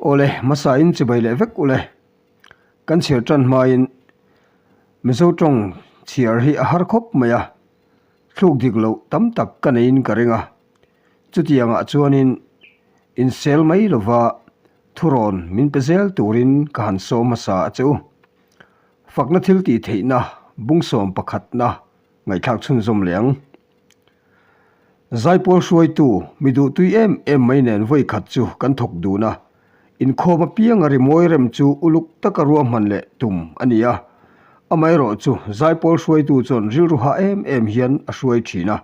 Awle, hmasa in chibai leh vek ule. Kan chhiar tan hmain Mizo tawng chhiar hi a har khawp mai a, thluk dik loh tam tak ka neiin ka ring a. Chutiangah chuanin insel mai lova thurawn min pe zel turin ka han sawm hmasa a che u. Fakna thil tih theihna bungsawm pakhatna ngaihthlak chhunzawm leh ang. Zaipawl hruaitu mi duhtui em em mai nen vawi khat chu kan thawk dun a, inkhawm apianga rimawi rem chu uluk taka ruahman leh tum a ni a. Amaherawh chu zaipawl hruaitu chuan rilru hah em em hian a hruai thin a,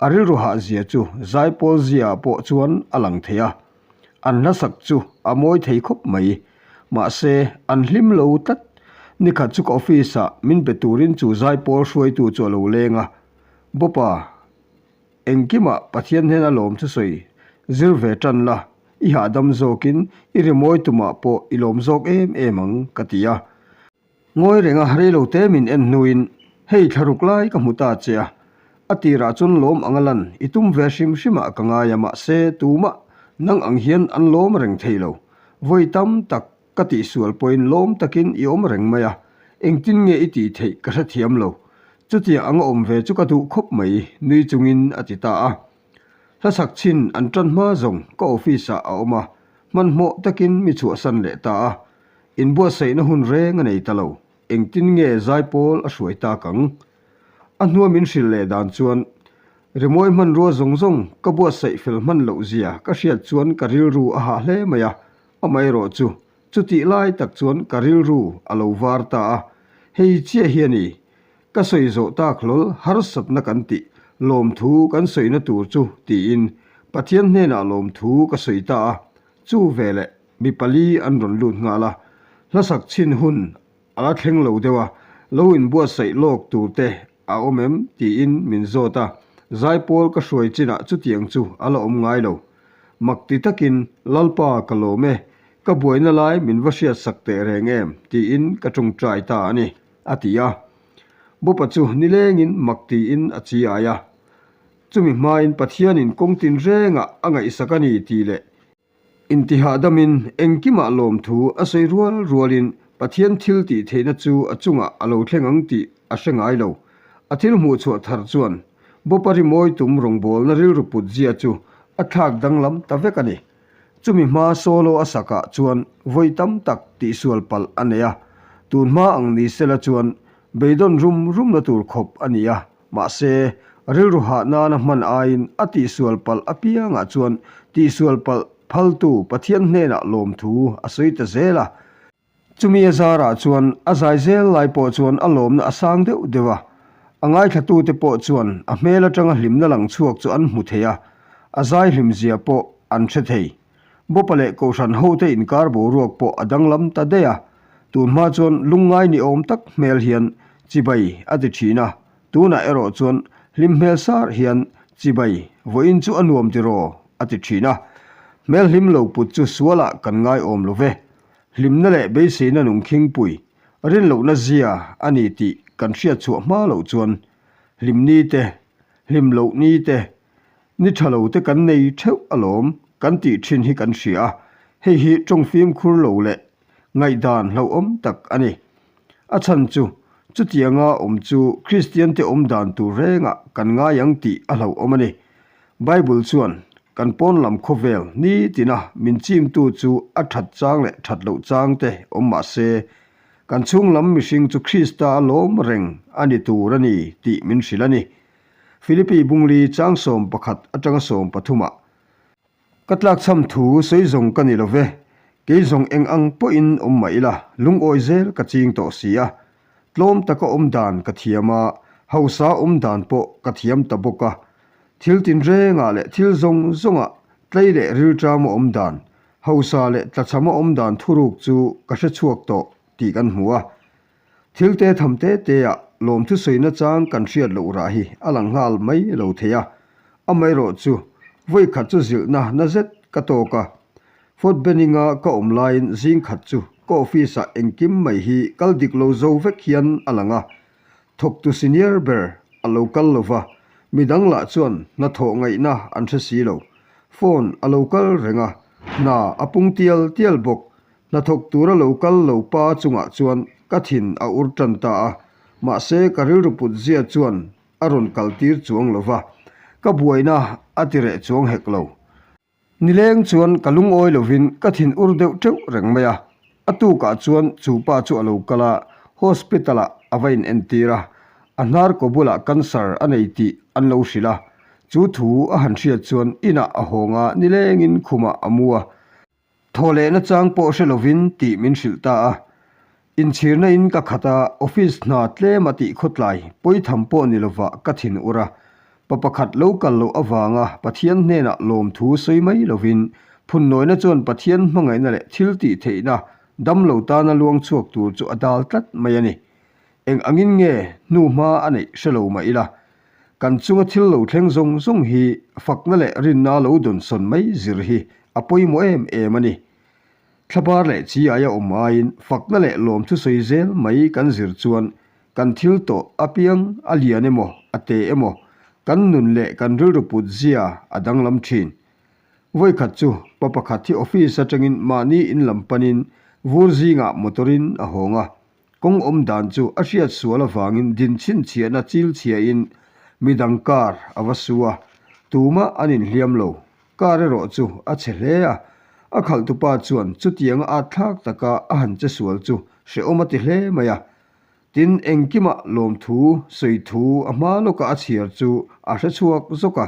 a rilru hah zia chu zaipawl zia pawh chuan a lang thei a. An hlasak chu a mawi thei khawp mai, mahse an hlim lo tlat. Nikhat chu ka office ah min be turin chu zaipawl hruaitu chu a lo leng a, Bawpa, engkimah Pathian hnena lawm chu sawi zir ve tan la, i hahdam zawkin i rimawi tumah pawh i lawm zawk em em ang, ka ti a. Ngawi renga reilo te min en hnuin, Hei thlaruk lai ka hmu ta che a, a tirah chuan lawm anga lan i tum ve hrim hrimah ka ngai a, mahse tumah nang ang hian an lawm reng thei lo. Vawi tam tak Ka tihsual pawhin lawm takin i awm reng mai a, engtin nge i tih theih ka hrethiam lo. Chutiang anga awm ve chu ka duh khawp mai, nui chungin a ti ta a. Hlasak chhin an tan hma zawng ka office ah a awm a, hmanhmawh takin mi chhuahsan leh ta a. Inbuatsaihna hun reng a nei ta lo, engtin nge zaipawl a hruai tak ang? A hnua min hrilh leh dan chuan, Rimawi hmanrua zawng zawng ka buatsaih fel hman loh zia ka hriat chuan ka rilru a hah hle mai a, Amaherawh chu, chutih lai tak chuan ka rilru a lo var ta a, hei chiah hi a ni, ka sawi zawh tak hlawl harsatna kan tih, lawmthu kan sawina tur chu tiin Pathian hnenah lawmthu ka sawi ta a, chu veleh mi pali an rawn lut nghal a, hlasak chhin hun A la thleng lo deuh a, lo inbuatsaih lawk tur te a awm em? tiin min zawt a, zaipawl ka hruai chinah chutiang chu a la awm ngai lo. Mak ti takin, Lalpa ka lawm e, ka buaina lai min va hriatsak teh reng em? tiin ka tawngtai ta a ni, a ti a. Bawpa chu nilengin mak tiin a chi ai a. Chumi hmain Pathianin kawng tinrengah a ngaihsak a ni tih leh Intihahdamin engkimah lawmthu a sawi rual rualin Pathian thil tih theihna chu a chungah a lo thleng ang tih a hre ngai lo. A thil hmuh chhuah thar chuan Bawpa rimawi tum rawngbawlna rilru put zia chu a thlak danglam ta vek a ni. Chumi hma solo a sakah chuan vawi tam tak tihsual palh a nei a, tun hma ang ni sela chuan beidawn rum rumna tur khawp a ni a. Mahse, rilru hah nana hman aiin a tihsual palh apiangah chuan tihsual palh phaltu Pathian hnenah lawmthu a sawi ta zel a. Chumi a zarah chuan a zai zel lai pawh chuan a lawmna a sang deuh deuh a, a ngaithlatute pawh chuan a hmel atanga hlimna lang chhuak chu an hmu thei a, a zai hlimzia pawh an hre thei. Bawpa leh Kohhran hote inkar boruak pawh a danglam ta daih a, tun hma chuan lungngai ni awm tak hmel hian chibai a ti thin a, tunah erawh chuan hlim hmel sar hian chibai vawiin chu a nuam tiraw a ti thin a. Hmel hlim lo put chu sualah kan ngai awm lo ve. Hlimna leh beiseina nungkhingpui rinlohna zia a ni tih kan hriatchhuah hma loh chuan hlimni te, hlim loh ni te, Ni tha lo te kan nei theuh alawm kan tih thin hi kan hria a, hei hi tawng fimkhur lo leh ngaihdan hlauhawm tak a ni. A chhan chu chutianga awm chu Kristian te awm dan tur rengah kan ngai ang tih a hlauhawm a ni. Bible chuan kan pawn lam khawvel nitina min chimtu chu a that chang leh that loh chang te awm mah se, kan chhung lam mihring chu Krista a lawm reng a ni tur a ni tih min hrilh a ni. Philippi Bungli chang 11 atanga 13 ah, Ka tlakchham thu sawi zawng ka ni lo ve, kei zawng eng ang pawhin awm mah ila, lungawi zel ka ching tawh si a. Tlawm taka awm dan ka thiam a, hausa awm dan pawh ka thiam ta bawk a. Thil tinrengah leh thil zawng zawngah tlei leh rilṭama awm dan, hausa leh tlachhama awm dan thuruk chu ka hre chhuak tawh tih kan hmu a. Thil te tham te te ah lawmthu sawi nachang kan hriat loh rah hi a lang nghal mai lo thei a, amaherawh chu vawi khat chu zilhna na zet ka tawk a. Fort Benning a ka awm laiin zing khat chu ka office ah engkim mai hi kal dik lo zo vek hian a lang a, thawktu senior ber a lo kal lo va, midang lah chuan hnathawh ngaihna an hre si lo. Phone a lo kal reng a. Hna a pung tial tial bawk. Hnathawk tura lo kal lo pa chungah chuan ka thin a ur tan ta a, mahse ka rilru put zia chuan a rawn kal tir chuang lo va, ka buaina a ti reh chuang hek lo. Nileng chuan ka lungawi lovin ka thin ur deuh teuh reng mai a, a tukah chuan chu pa chu a lo kal a, hospital ah a va inentir a, a hnar kaw bulah cancer a nei tih an lo hrilh a, chu thu a han hriat chuan inah a hawng a, nilengin khumah a mu a. Thaw lehna chang pawh hre lovin tih min hrilh ta a. Inchhirna in ka khat a, office hna tlem a tih khawtlai pawitham pawh ni lovah ka thin ur a. Pa pakhat lo kal loh avanga Pathian hnenah lawmthu sawi mai lovin phunnawina chuan Pathian hmangaihna leh thil tih theihna dam lo tana luang chhuak tur chu a dal tlat mai a ni. Eng angin nge hnu hma a neih hre lo mah ila, Kan chunga thil lo thleng zawng zawng hi fakna leh rinna lo dawnsawn mai zir hi a pawimawh em em a ni. Thlabar leh chi aia awm aiin fakna leh lawmthu sawi zel mai kan zir chuan kan thil tawh apiang a lian emaw a te emaw kan nun leh kan rilru put zia a danglam thin. Vawikhat chu pa pakhat hi office atangin mahni in lam panin vur zingah motor in a hawng a, Kawng awm dan chu a hriat sual avangin din chhinchhiahna chil chhiahin midang car a va su a, tumah an inhliam lo. Car erawh chu a chhe hle a, a khalhtupa chuan chutianga at thlak taka a han che sual chu hrehawm a ti hle mai a. Tin, engkimah lawmthu sawi thu a hma lawka a chhiar chu a hre chhuak zawk a,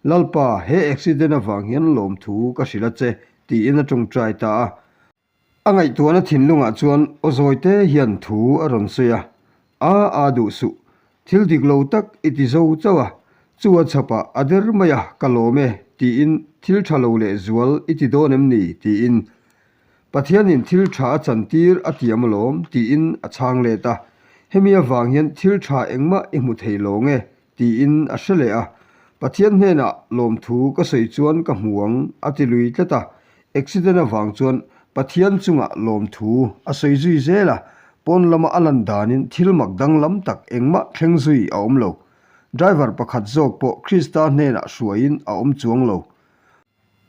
Lalpa, he accident avang hian lawmthu ka hrilh a che, tiin a tawngtai ta a. A ngaihtuahna thinlungah chuan aw zawite hian thu a rawn sawi a, A a duh suh, thil dik lo tak i ti zo chauh a, chu a chhapah a der mai a, ka lawm e, tiin thil tha lo leh zual i ti dawn em ni? tiin. Pathianin thil tha a chantir a tiam alawm, tiin a chhang let a, hemi avang hian thil tha engmah i hmu thei lawng e, tiin a hre leh a, Pathian hnenah lawmthu ka sawi chuan ka hmu ang a ti lui tlat a, accident avang chuan Pathian chungah lawmthu a sawi zui zel a, pawn lama a lan danin thil mak danglam tak engmah thleng zui a awm lo. Driver pakhat zawk pawh Krista hnenah hruaiin a awm chuang lo.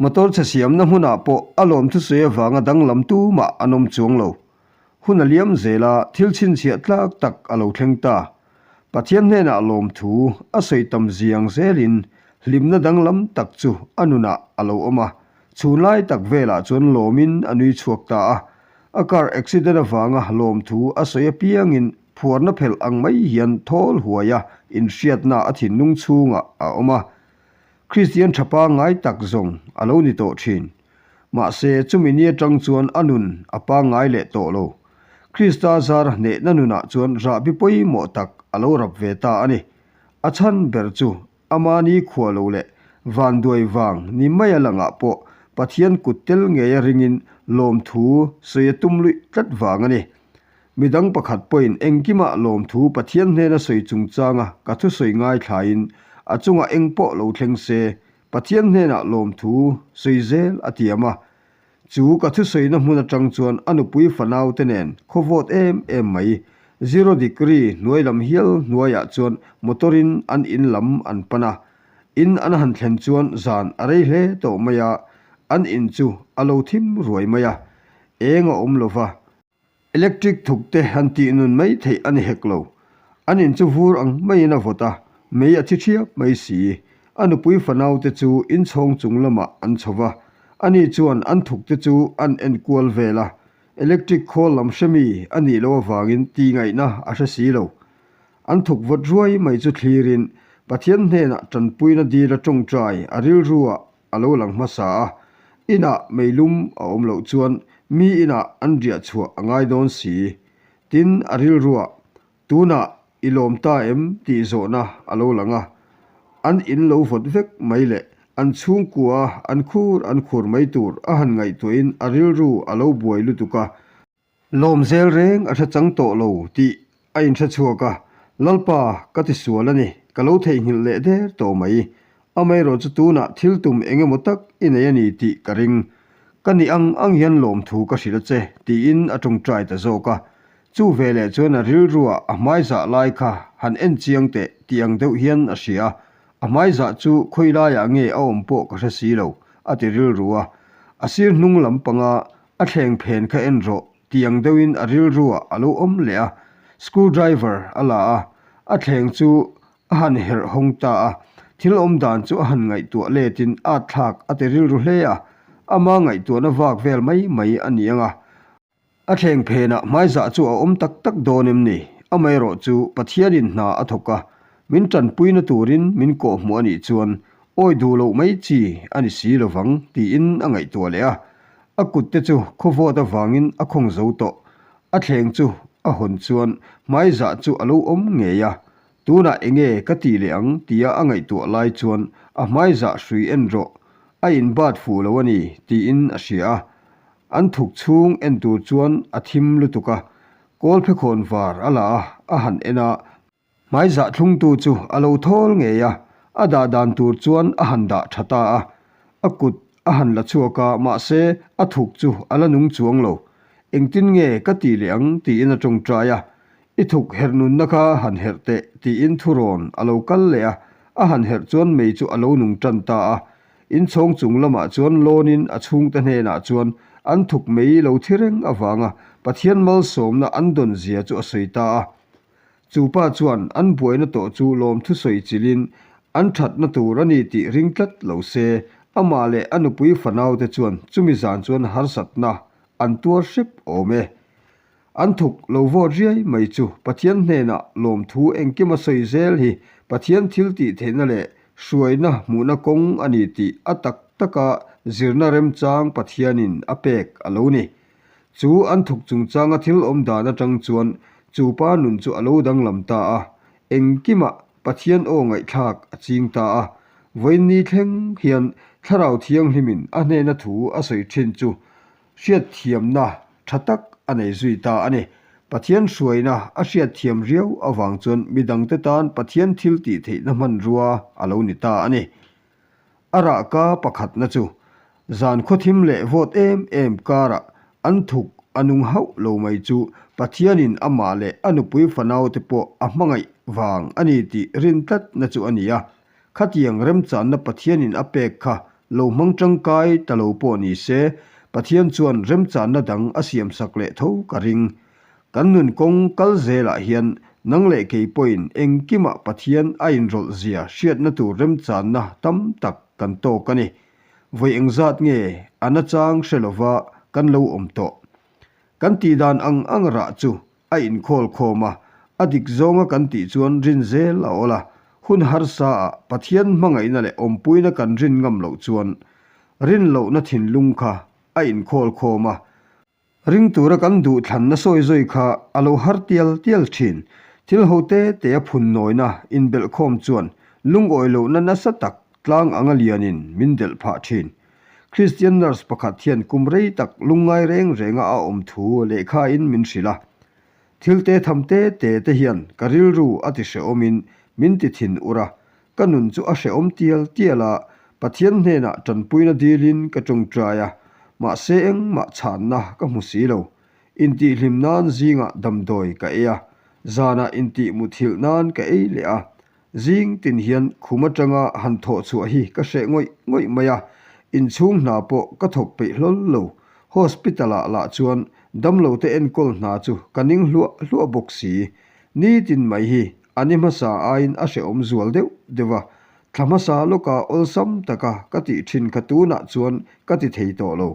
Motor chhe siamna hmunah pawh a lawmthu sawi avanga danglam tumah an awm chuang lo. Hun a liam zel a, thil chhinchhiah tlak tak a lo thleng ta. Pathian hnenah lawmthu a sawi tam ziang zelin hlimna danglam tak chu a nunah a lo awm a, chhunlai tak velah chuan lawmin a nui chhuak ta a. A car accident avanga lawmthu a sawi apiangin phuarna phelh ang mai hian thawl huaia inhriatna a thinlung chhungah a awm a. Kristian tha pangngai tak zawng a lo ni tawh thin. Mahse, chumi ni atang chuan a nun a pangngai leh tawh lo. Krista zar hnehna nunah chuan rahbi pawimawh tak a lo rap ve ta a ni. A chhan ber chu amahni khua lo leh vanduai vang ni maia langah pawh Pathian kut tel ngeia ringin lawmthu sawi a tum luih tlat vang a ni. Midang pakhat pawhin engkimah lawmthu Pathian hnena sawi chungchanga ka thusawi ngaithlain a chungah eng pawh lo thleng se, Pathian hnenah lawmthu sawi zel a tiam a. Chu ka thusawina hmun atang chuan a nupui fanaute nen khaw vawt em em mai, zero degree hnuai lam hial hnuaiah chuan motor-in an in lam an pan a. In an han thlen chuan zan a rei hle tawh mai a, an in chu a lo thim ruai mai a, eng a awm lova. Electric thuk te han tih nun mai theih a ni hek lo. An in chu vur ang maiin a vawt a, mei a thi thiap mai si. A nupui fanau te chu inchhawng chung lamah an chho va, ani chuan an thuk te chu an en kual vel a. Electric khawl lam hre mi a nih loh avangin tih ngaihna a hre si lo. An thuk vawt ruai mai chu thlirin Pathian hnenah tanpuina dil a tawngtai a rilru ah a lo lang hmasa a, inah meilum a awm loh chuan mi inah an riah chhuah a ngai dawn si. Tin, a rilruah, Tunah i lawm ta em? tih zawhna a lo lang a. An in lo vawt vek mai leh an chhungkua an khur an khur mai tur a han ngaihtuahin a rilru a lo buai lutuk a. Lawm zel reng a hre chang tawh lo tih a inhre chhuak a, Lalpa, ka ti sual a ni, ka lo theihnghilh leh der tawh mai. Amaherawh chu tunah thil tum eng emaw tak i nei a ni tih ka ring. Ka nih ang ang hian lawmthu ka hrilh a che, tiin a tawngtai ta zawk a. Chu veleh chuan a rilruah a hmaizah lai kha han en chiang teh tih ang deuh hian a hria a. A hmaizah chu khawi laiah nge a awm pawh ka hre si lo, a ti rilru a. A sir hnung lam panga a thleng phen kha en rawh tih ang deuhin a rilruah a lo awm leh a, screw driver a la a, a thleng chu a han herh hawng ta a, thil awm dan chu a han ngaihtuah letin at thlak a ti rilru hle a, ama ngaihtuahna vak vel mai mai a ni ang a. A thleng phenah hmaizah chu a awm tak tak dawn em ni? Amaherawh chu Pathianin hna a thawk a, min tanpuina turin min kawhhmuh a nih chuan awi duh loh mai chi a ni si lovang tiin a ngaihtuah leh a. A kutte chu khawvawt avangin a khawng zo tawh. A thleng chu a hawn chuan hmaizah chu a lo awm ngei a. Tunah enge ka tih leh ang tia a ngaihtuah lai chuan a hmaizah hrui en rawh, a inbat fuh lo a ni tiin a hria a. An thuk chhung en tur chuan a thim lutuk a, kawl phekhawn var a la a, a han en a, hmaizah thlungtu chu a lo thawl ngei a, a dah dan tur chuan a han dah tha ta a, a kut a han la chhuak a, mahse a thuk chu a la nung chuang lo. Engtin nge ka tih leh ang tiin a tawngtai a, I thuk herh nunna kha han herh teh tiin thurawn a lo kal leh a, a han herh chuan mei chu a lo nung tan ta a, Inchhawng chung lamah chuan lawnin a chhungte hnenah chuan an thuk mei lo thi reng avanga Pathian malsawmna an dawn zia chu a sawi ta a. Chu pa chuan an buaina tawh chu lawmthu sawi chilhin an thatna tur a ni tih ring tlat lo se, amah leh a nupui fanaute chuan chumi zan chuan harsatna an tuar hrep awm e. An thuk lo vawt riai mai chu Pathian hnenah lawmthu engkim a sawi zel hi Pathian thil tih theihna leh hruaina hmuhna kawng a ni tih a tak taka zirna remchang Pathianin a pek a lo ni. Chu an thuk chungchanga thil awm dan atang chuan chu pa nun chu a lo danglam ta a, engkimah Pathian aw ngaihthlak a ching ta a. Vawiinni thleng hian Thlarau Thianghlimin a hnena thu a sawi thin chu Hriatthiamna tha tak a nei zui ta a ni. Pathian hruaina a hriatthiam riau avang chuan midangte tan Pathian thil tih theihna hmanrua a lo ni ta a ni. A rahka pakhatna chu zan khawthim leh vawt em em karah an thuk a nung hauh lo mai chu Pathianin amah leh a nupui fanaute pawh a hmangaih vang a ni tih rin tlatna chu a ni a. Khatiang remchanna Pathianin a pek kha lo hmang tangkai ta lo pawh ni se, Pathian chuan remchanna dang a siamsak leh tho ka ring. Kan nun kawng kal zelah hian nang leh kei pawhin engkimah Pathian a inrawlh zia hriatna tur remchanna tam tak kan tawk a ni. Vawi engzat nge a nachang hre lova kan lo awm tawh? Kan tihdan ang ang rah chu a inkhawl khawm a, a dik zawnga kan tih chuan rin zel a awl a, hun harsa ah Pathian hmangaihna leh awmpuina kan rin ngam loh chuan rin lohna thinlung kha a inkhawl khawm a, ring tura kan duh thlanna sawi zawi kha a lo har tial tial thin. Thil ho te te a phun nawina inbelh khawm chuan lungawi lohna nasa tak tlang anga lianin min delh phah thin. Christian nurse pakhat hian kum rei tak lungngai reng renga a awm thu lehkhain min hrilh a. Thil te tham te te te hian ka rilru a ti hrehawmin min ti thin ur a, ka nun chu a hrehawm tial tial a, Pathian hnenah tanpuina dilin ka tawngtai a, mahse engmah chhanna ka hmu si lo. Intihhlim nan zingah damdawi ka ei a, zanah intih muthilh nan ka ei leh a, Zing tin hian khum atanga han thawh chhuah hi ka hreh ngawih ngawih mai a, inchhung hna pawh ka thawk peih hlawl lo. Hospital ah lah chuan damlo te enkawl hna chu ka ning hluah hluah bawk si. Nitin mai hi a ni hmasa aiin a hrehawm zual deuh deuh a, thla hmasa lawka awlsam taka ka tih thin kha tunah chuan ka ti thei tawh lo.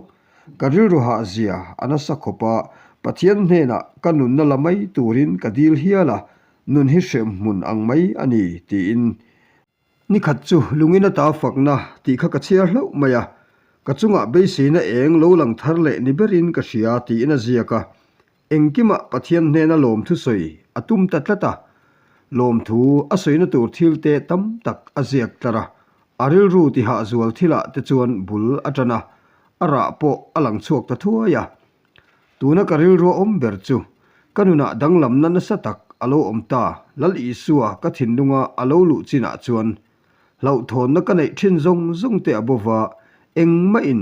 Ka rilru hah zia a nasa khawp a, Pathian hnenah ka nunna la mai turin ka dil hial a, Nun hi hrem hmun ang mai a ni, tiin. Ni khat chu lungin ata fakna tih kha ka chhiar hlauh mai a, ka chungah beiseina eng lo lang thar leh ni berin ka hria tiin a ziak a. Engkimah Pathian hnena lawmthu sawi a tum ta tlat a, lawmthu a sawina tur thil te tam tak a ziak tlar a, a rilru tihah zual thilah te chuan bul a tan a, a rah pawh a lang chhuak ta thuai a. Tuna ka rilru a awm ber chu ka nunah danglamna nasa tak a lo awm ta, Lal Isua ka thinlunga a lo luh chinah chuan hlauhthawnna ka neih thin zawng zawng te a bo va, engmahin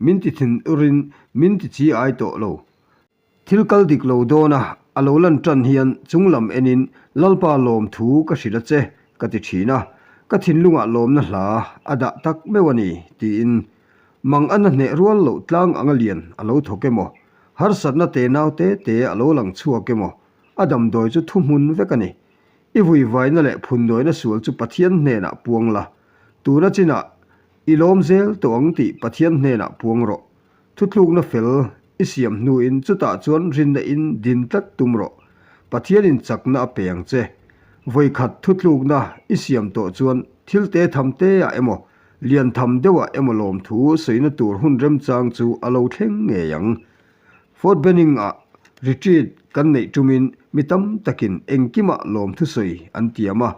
min ti thin urin min ti chi ai tawh lo. Thil kal dik lo dawna a lo lan tan hian chunglam enin Lalpa lawmthu ka hrilh a che ka ti thin a, ka thinlungah lawmna hla a dah tak meuh a ni, tiin. Mang ana hneh rual loh tlang anga lian a lo thawk emaw, harsatna te nau te te a lo lang chhuak emaw, a damdawi chu thuhmun vek a ni. I vuivaina leh phundawina sual chu Pathian hnenah puang la, tuna chinah i lawm zel tawh ang tih Pathian hnenah puang rawh. Thutlukna fel i siam hnuin chutah chuan rinna in din tlat tum rawh. Pathianin chakna a pe ang che. Vawikhat thutlukna i siam tawh chuan thil te tham te ah emaw, lian tham deuh ah emaw lawmthu sawina tur hun remchang chu a lo thleng ngei ang. Fort Benning ah retreat kan neih tumin mi tam takin engkimah lawmthu sawi an tiam a.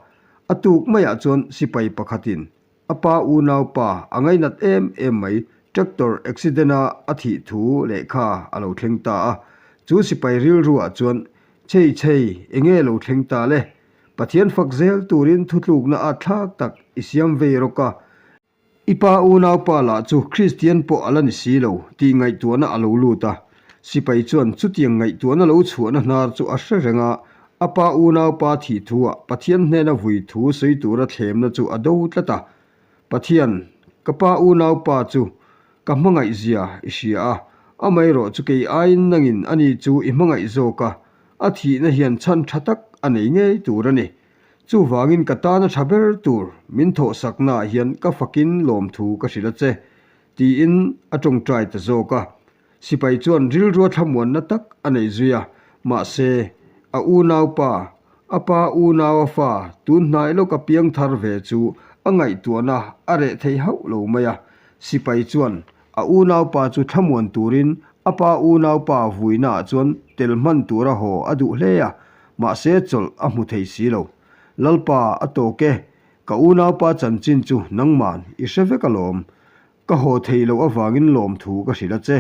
A tuk maiah chuan sipai pakhatin A pa unau pa a ngainat em em mai, tractor accident a a thih thu lehkha a lo thleng ta a. Chu sipai rilru ah chuan, Chei chei, enge lo thleng ta le? Pathian fak zel turin thutlukna a thlak tak i siam vei rawk a. I pa unau pa lah chu Kristian pawh a la ni si lo tih ngaihtuahna a lo lut a. Sipai chuan chutiang ngaihtuahna lo chhuahna hnar chu a hre reng a, A pa unaupa thih thuah Pathian hnena vui thu sawi tura thlemna chu a do tlat a. Pathian, ka pa unaupa chu ka hmangaih zia i hria a, amaherawh chu kei aiin nangin ani chu i hmangaih zawk a, a thihna hian chhan tha tak a nei ngei tur a ni. Chuvangin ka tana tha ber tur min thawhsaknaah hian ka fakin lawmthu ka hrilh a che, tiin a tawngtai ta zawk a. Sipai chuan rilrua thlamuanna tak a nei zui a, mahse, a unaupa, a pa unau a fa tun hnai lawka piang thar ve chu a ngaihtuahna a reh thei hauh lo mai a. Sipai chuan a unaupa chu thlamuan turin a pa unaupa vuinaah chuan tel hman tura haw a duh hle a, mahse chawlh a hmu thei si lo. Lalpa a tawk e, ka unaupa chanchin chu nangman i hre vek alawm. Ka haw thei loh avangin lawmthu ka hrilh a che,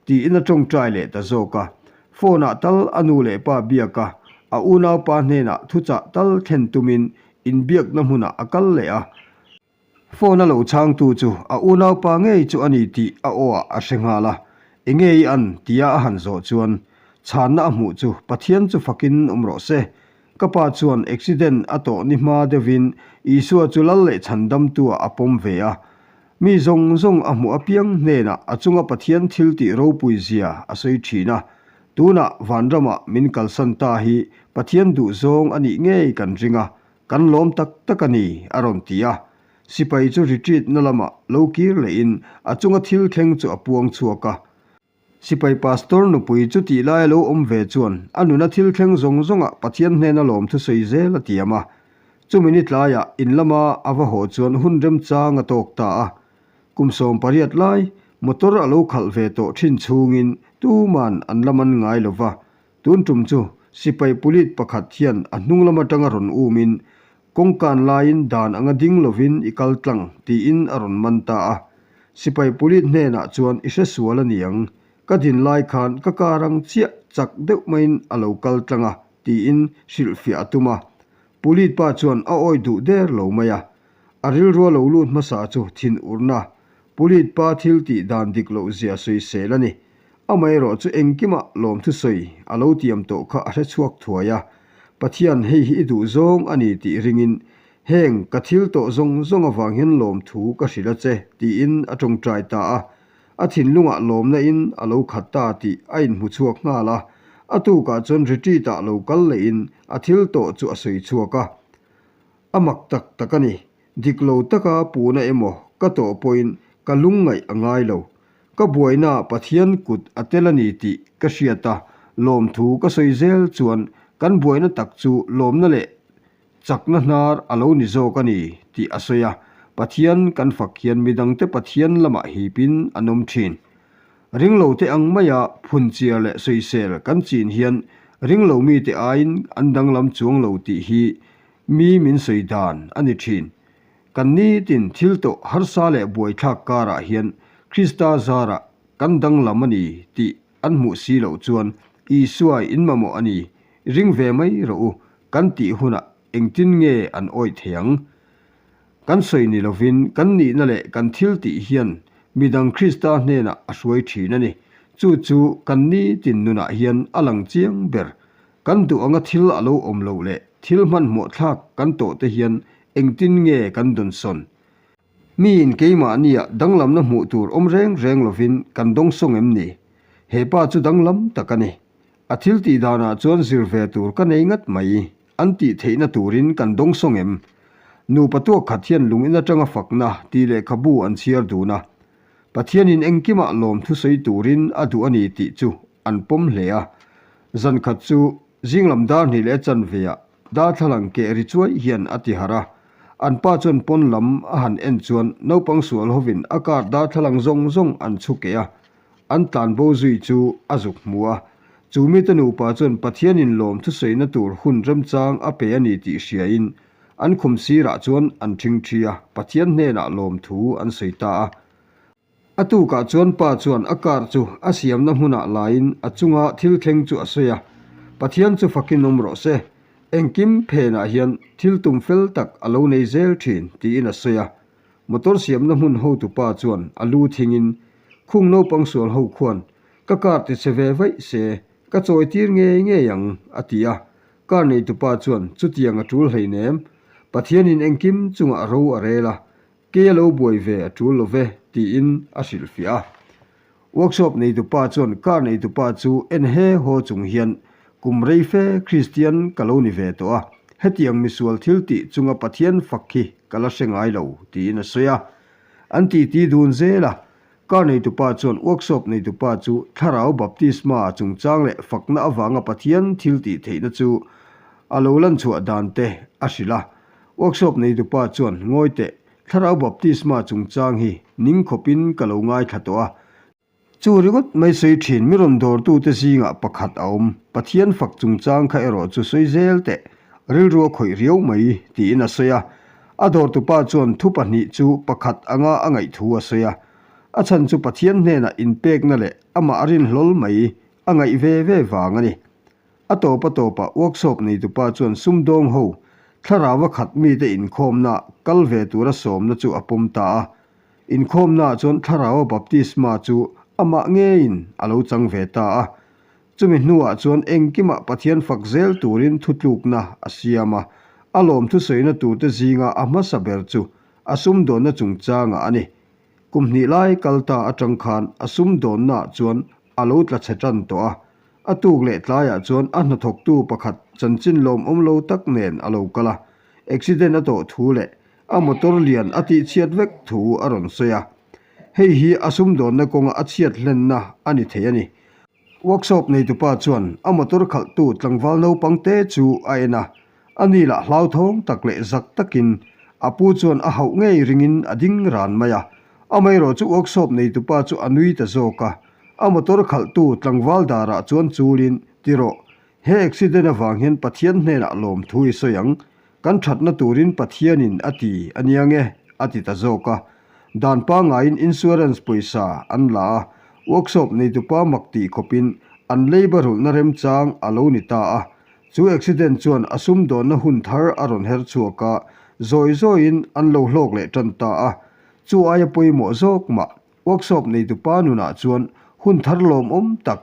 tiin a tawngtai leh ta zawk a. Phone ah tal a nu leh pa biak a, a unaupa hnenah thuchah tal thlen tumin inbiakna hmunah a kal leh a. Phone a lo chhangtu chu a unaupa ngei chu a ni tih a aw ah a hre nghal a. Enge i an? tia a han zawh chuan chhanna a hmuh chu Pathian chu fakin awm rawh se. Ka pa chuan accident a tawh ni hma deuhin Isua chu lal leh chhandamtu ah a pawm ve a. Mi zawng zawng a hmuh apiang hnenah a chunga Pathian thil tih ropui zia a sawi thin a. Tunah vanramah min kalsan ta hi Pathian duh zawng a nih ngei kan ring a, kan lawm tak tak a ni, a rawn ti a. Sipai chu retreat na lamah lo kir lehin a chunga thil thleng chu a puang chhuak a. Sipai pastor nupui chu tih lai a lo awm ve chuan a nuna thil thleng zawng zawngah Pathian hnena lawm thusawi zel a tiam a. Chumi ni tlaiah in lama a va haw chuan hun remchang a tawk ta a. Kum 18 lai motor a lo khalh ve tawh thin chhungin tuman an la man ngai lo va. Tun tum chu sipai pulit pakhat hian a hnung lam atanga rawn umin Kawngkan laiin dan anga ding lovin i kal tlang tiin a rawn man ta a. Sipai pulit hnenah chuan i hre sual a niang, ka din lai khan ka kar ang chiah chak deuh maiin a lo kal tlang a tiin hrilhfiah a tum a. Pulit pa chuan a awi duh der lo mai a. A rilrua lo lut hmasa chu thin urna, pulit pa thil tih dan dik loh zia sawisel a ni. Amaherawh chu engkimah lawmthu sawi a lo tiam tawh kha a hre chhuak thuai a, Pathian hei hi i duh zawng a ni tih ringin heng ka thil tawh zawng zawng avang hian lawmthu ka hrilh a che tiin a tawngtai ta a. A thinlungah lawmna in a lo khat ta tih a inhmu chhuak nghal a, a tukah chuan retreat ah lo kal lehin a thil tawh chu a sawi chhuak a. A mak tak tak a ni. Dik lo taka puhna emaw ka tawh pawhin ka lungngaih a ngai lo. Ka buainaah Pathian kut a tel a ni tih ka hriat a, lawmthu ka sawi zel chuan kan buaina tak chu lawmna leh chakna hnar a lo ni zawk a ni tih a sawi a. Pathian kan fak hian midangte Pathian lamah hipin an awm thin. Ringlote ang maia phunchiar leh sawisel kan chin hian ringlo mite aiin an danglam chuang lo tih hi Mi min sawi dan a ni thin. Kan nitin thil tawh harsa leh buaithlak karah hian Krista zarah kan danglam a ni tih an hmuh si loh chuan Isua in mamawh a ni, ring ve mai rawh u kan tih hunah engtin nge an awih thei ang? Kan sawi ni lovin kan nihna leh kan thil tih hian midang Krista hnenah a hruai thin a ni. Chu chu kan nitin nunah hian a lang chiang ber. Kan duh anga thil a lo awm loh leh thil hmanhmawh thlak kan tawh te hian engtin nge kan dawnsawn? Miin keimahnia danglamna hmuh tur awm reng reng lovin kan dawngsawng em ni? He pa chu danglam tak a ni. A thil tih danah chuan zir ve tur ka nei ngat mai. An tih theihna turin kan dawngsawng em? Nupa tuak khat hian lung in atanga fakna tih lehkhabu an chhiar dun a. Pathianin engkimah lawm thusawi turin a duh a ni tih chu an pawm hle a. Zan khat chu zinglam dar hnih leh chanveah darthlalang keh ri chuai hian a ti harh a. An pa chuan pawn lam a han en chuan naupang sual hovin a car darthlalang zawng zawng an chhu keh a. An tlan bo zui chu a zuk hmu a. Chu mite nupa chuan Pathianin lawm thusawina tur hun remchang a pe a ni tih hriain an khum sirah chuan an ṭhingṭhi a, Pathian hnenah lawmthu an sawi ta a. A tukah chuan pa chuan a car chu a siamna hmunah laiin a chunga thil thleng chu a sawi a, Pathian chu fakin awm rawh se, engkim phenah hian thil tum fel tak a lo nei zel ṭhin, tiin a sawi a. Motor siamna hmun hotupa chuan a lu thingin, Khung naupang sual ho khuan ka car ti che ve vaih se, ka chawi tir ngei ngei ang, a ti a. Car neitupa chuan chutiang a ṭul hleinem, Pathianin engkim chungah ro a rel a, Kei a lo buai ve a tul lo ve, tiin a hrilhfiah a. Workshop neitupa chuan car neitupa chu en he haw chung hian, Kum rei fe Kristian ka lo ni ve tawh a, hetiang misual thil tih chunga Pathian fak hi ka la hre ngai lo, tiin a sawi a. An titi dun zel a, car neitupa chuan workshop neitupa chu thlarau baptisma chungchang leh fakna avanga Pathian thil tih theihna chu a lo lanchhuah dan te a hrilh a. Workshop neitupa chuan, Ngawi teh, Thlarau Baptisma chungchang hi ning khawpin ka lo ngaithla tawh a. Chu ringawt mai sawi thin mi rawn dawrtute zingah pakhat a awm. Pathian fak chungchang kha erawh chu sawi zel teh, rilru a khawih riau mai, tiin a sawi a. A dawrtupa chuan thu pahnih chu pakhat anga a ngaih thu a sawi a. A chhan chu Pathian hnenah inpekna leh amah a rinhlawl mai a ngaih ve ve vang a ni. A tawp a tawpah workshop neitupa chuan sumdawng ho thlarau a khat mite inkhawmna kal ve tura sawmna chu a pawm ta a. Inkhawmnaah chuan thlarau a baptisma chu amah ngeiin a lo chang ve ta a. Chumi hnuah chuan engkimah Pathian fak zel turin thutlukna a siam a. A lawm thusawina turte zinga a hmasa ber chu a sumdawnna chungchangah a ni. Kum hnih lai kal ta atang khan a sumdawnnaah chuan a lo tla chhe tan tawh a. A tuk leh tlaiah chuan a hnathawktu pakhat chanchin lawmawm lo tak nen a lo kal a, accident a tawh thu leh a motor lian a tihchhiat vek thu a rawn sawi a. Hei hi a sumdawnna kawnga a chhiat hlenna a ni thei a ni. Workshop neitupa chuan a motor khalhtu tlangval naupang te chu a en a, a ni lah hlauthawng tak leh zak takin a pu chuan a hauh ngei ringin a ding ran mai a. Amaherawh chu workshop neitupa chu a nui ta zawk a, A motor khalhtu tlangval darah chuan chulin, Ti rawh, he accident avang hian Pathian hnenah lawmthu i sawi ang, kan thatna turin Pathianin a ti a nia nge, a ti ta zawk a. Dan pangaiin insurance pawisa an la a, workshop neitupa mak tih khawpin an leiba rulhna remchang a lo ni ta a. Chu accident chuan a sumdawnna hun thar a rawn her chhuak a, zawi zawiin an lo hlawk leh tan ta a. Chu aia pawimawh zawk mah Workshop neitupa nunah chuan hun thar lawmawm tak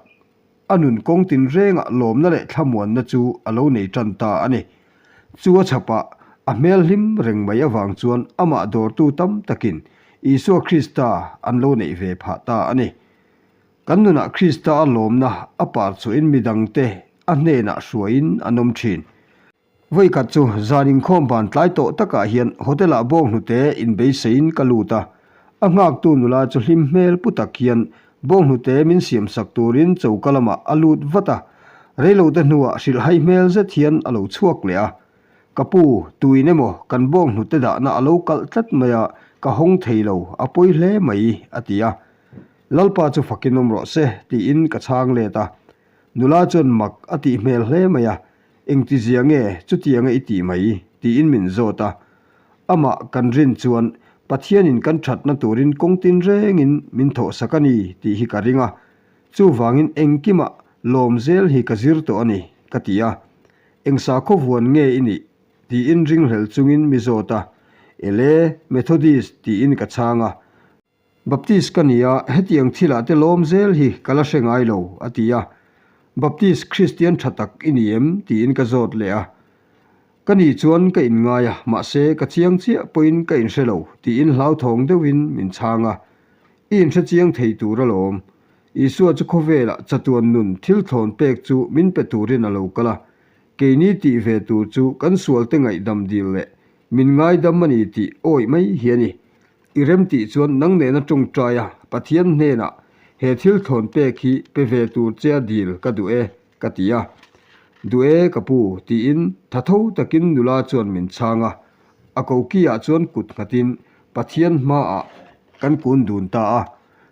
a nun kawng tinrengah lawmna leh thlamuanna chu a lo nei tan ta a ni. Chu a chhapah a hmel hlim reng mai avang chuan amah dawrtu tam takin Isua Krista an lo neih ve phah ta a ni. Kan nunah Krista a lawmna a par chhuahin midangte a hnenah hruaiin an awm thin. Vawikhat chu zan inkhawm ban tlai tawh takah hian hotel-ah bawnghnute inbeiseiin ka lut a, a nghaktu nula chu hlim hmel pu tak hian bawnghnute min siamsak turin choka lamah a lut vat a, reilote hnuah hrilhhai hmel zet hian a lo chhuak leh a. Ka pu, tuin emaw kan bawnghnute dahna a lo kalh tlat mai a, ka hawng thei lo, a pawi hle mai, a ti a. Lalpa chu fakin awm rawh se, tiin ka chhang let a. Nula chuan mak a tih hmel hle mai a, Engtizia nge chutianga i tih mai? tiin min zawt a. Amah kan rin chuan Pathianin kan thatna turin kawng tinrengin min thawhsak a ni tih hi ka ring a. Chuvangin engkimah lawm zel hi ka zir tawh a ni, ka ti a. Eng sakhaw vuan nge i nih? tiin ringhlel chungin mi zawt a. Ele, Methodist tiin ka chhang a. Baptist ka ni a, hetiang thilah te lawm zel hi ka la hre ngai lo, a ti a. Baptist Kristian tha tak i ni em? tiin ka zawt leh a. Ka ni chuan ka inngai a, mahse ka chiang chiah pawhin ka inhre lo, tiin hlauthawng deuhin min chhang a. I inhre chiang thei tur alawm. Isua chu khawvelah chatuan nun thil thlawn pek chu min pe turin a lo kal a. Keini tih ve tur chu kan sualte ngaihdam dil leh min ngaidam a ni tih awih mai hi a ni. I rem tih chuan nang nena tawngtai a Pathian hnenah he thil thlawn pek hi pe ve tur che a dil ka duh e, ka ti a. Duh e ka pu, tiin tha tho takin nula chuan min chhang a. A koki ah chuan kut nghatin Pathian hmaah kan kun dun ta a.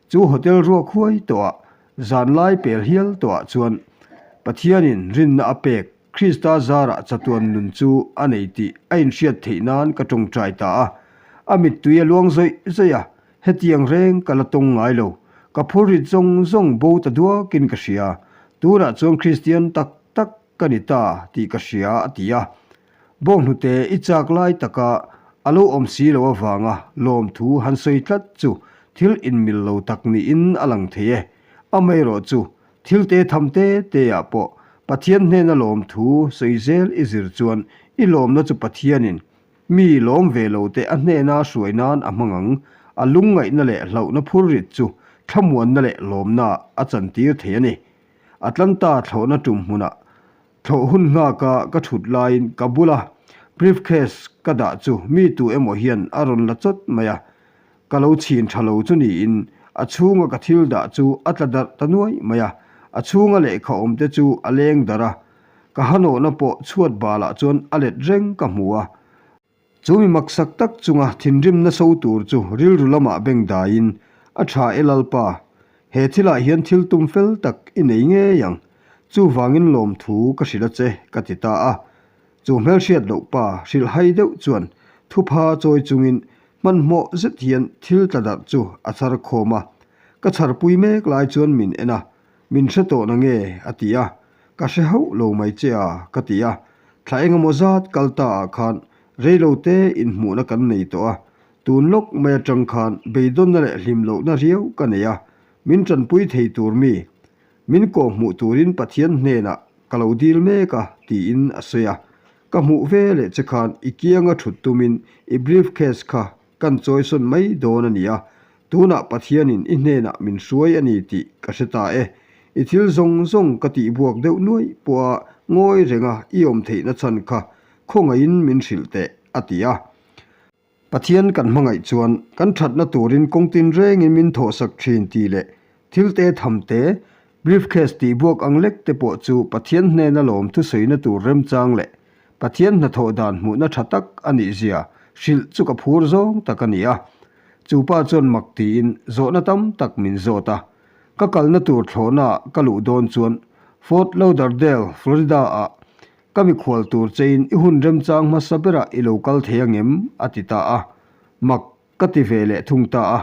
Chu hotel ruak huai tawhah zanlai pel hial tawhah chuan Pathianin rinna a pek Krista zarah chatuan nun chu a nei tih a inhriat theih nan ka tawngtai ta a. A mittui a luang zawih zawih a, hetiang reng ka la tawng ngai lo. Ka phurrit zawng zawng bo ta duakin ka hria. Tunah chuan Kristian tak tak ka ni ta tih ka hria a ti a. Bawnghnute i chak lai taka a lo awm si lo avanga lawmthu han sawi tlat chu thil inmil lo tak niin a lang thei e. Amaherawh chu Thil te tham te te ah pawh Pathian hnena lawmthu sawi zel i zir chuan i lawmna chu Pathianin mi lawm ve lo te a hnena hruai nan a hmang ang, a lungngaihna leh hlauhna phurrit chu thlamuanna leh lawmna a chantir thei a ni. Atlanta thlawhna tum hmunah thlawh hun nghaka ka thut laiin ka bula briefcase ka dah chu mi tu emaw hian a rawn la chawt mai a, Ka lo chhin tha lo chu niin a chhunga ka thil dah chu a tla darh ta nuai mai a, a chhunga lehkha awm te chu a leng darh a, ka hanawhna pawh chhuat balah chuan a let reng ka hmu a. Chu mi maksak tak chunga thinrimna so tur chu rilru lamah beng daiin, A tha e Lalpa, he thilah hian thil tum fel tak i nei ngei ang, chuvangin lawmthu ka hrilh a che, ka ti ta a. Chu hmelhriat loh pa hrilhhai deuh chuan thupha chawi chungin hmanhmawh zet hian thil tla darh chu a chhar khawm a. Ka chharpui mek lai chuan min en a, Min hre tawh na nge? a ti a. Ka hre hauh lo mai che a, ka ti a. Thla engemaw zat kal ta ah khan reilo te inhmuhna kan nei tawh a. Tun lawk mai atang khan beidawnna leh hlim lohna riau ka nei a, min tanpui thei tur mi Min kawh hmuh turin Pathian hnenah ka lo dil mek a, tiin a sawi a. Ka hmuh ve leh che khan i kianga thut tumin i briefcase kha kan chawisawn mai dawn a ni a, tunah Pathianin i hnenah min hruai a ni tih ka hre ta e. I thil zawng zawng ka tihbuak deuh nuaih pawha ngawi renga i awm theihna chhan kha khawngaihin min hrilh teh, a ti a. Pathian kan hmangaih chuan kan thatna turin kawng tinrengin min thawhsak thin tih leh thil te tham te, briefcase tih buak ang lek te pawh chu Pathian hnena lawm thusawina tur remchang leh Pathian hnathawh dan hmuhna tha tak a nih zia hrilh chu ka phur zawng tak a ni a. Chu pa chuan mak tiin zawhna tam tak min zawt a. Ka kalna tur thlawhnaah ka luh dawn chuan Fort Lauderdale, Florida-ah Ka mikhual tur chein i hun remchang hmasa berah i lo kal thei angem? a ti ta a. Mak ka ti ve leh thung ta a.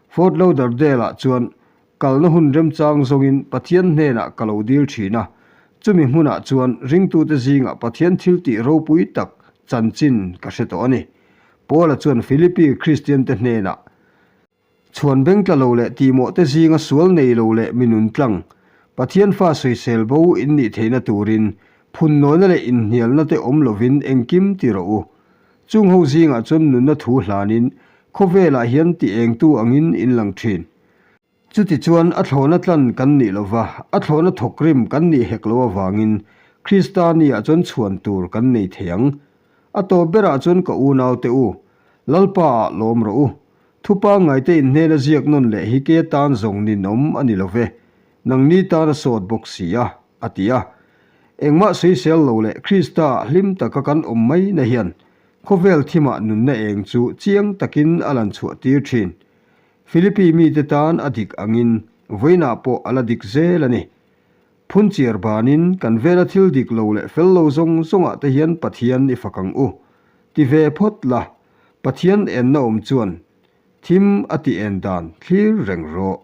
Fort Lauderdale-ah chuan kalna hun remchang zawngin Pathian hnenah ka lo dil thin a. Chumi hmunah chuan ringtute zingah Pathian thiltih ropui tak chanchin ka hre tawh a ni. Paula chuan Philippi Kristiante hnenah Chhuan beng tla lo leh tihmawh te zinga sual nei lo leh mi nun tlang, Pathian fa sawisel bo in nih theihna turin phunnawina leh inhnialna te awm lovin engkim ti rawh u. Chung ho zingah chuan nunna thu hlanin khawvelah hian ti engtu angin in lang thin. Chutichuan a thlawhna tlan kan nih lova, a thlawhna thawkrim kan nih hek lo avangin Krista niah chuan chhuan tur kan nei thei ang. A tawp berah chuan ka unaute u, Lalpa ah lawm rawh u. Thu pangngaite inhnena ziak nawn leh hi ke tan zawng ninawm a ni lo ve, nangni tan a sawt bawk si a, a ti a. Engmah sawisel lo leh Krista ah hlim taka kan awm mai na hian khawvel thimah nunna eng chu chiang takin a lan chhuah tir thin. Philippi mite tan a dik angin vawiinah pawh a la dik zel a ni. Phunchiar banin kan vela thil dik lo leh fel lo zawng zawngah te hian Pathian i fak ang u. Ti ve phawt la, Pathian enna awm chuan thim a ti en dan thlir reng rawh.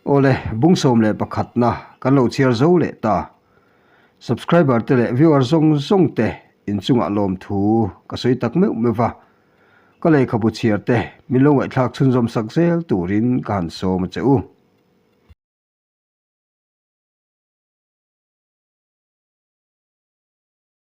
Awle, bung 11 na kan lo chhiar zo leh ta. Subscriber te leh viewer zawng zawng te inchungah lawmthu ka sawi tak meuh meuh va. Ka lehkhabu chhiar te min lo ngaihthlak chhunzawm sak zel turin ka han sawm a che u.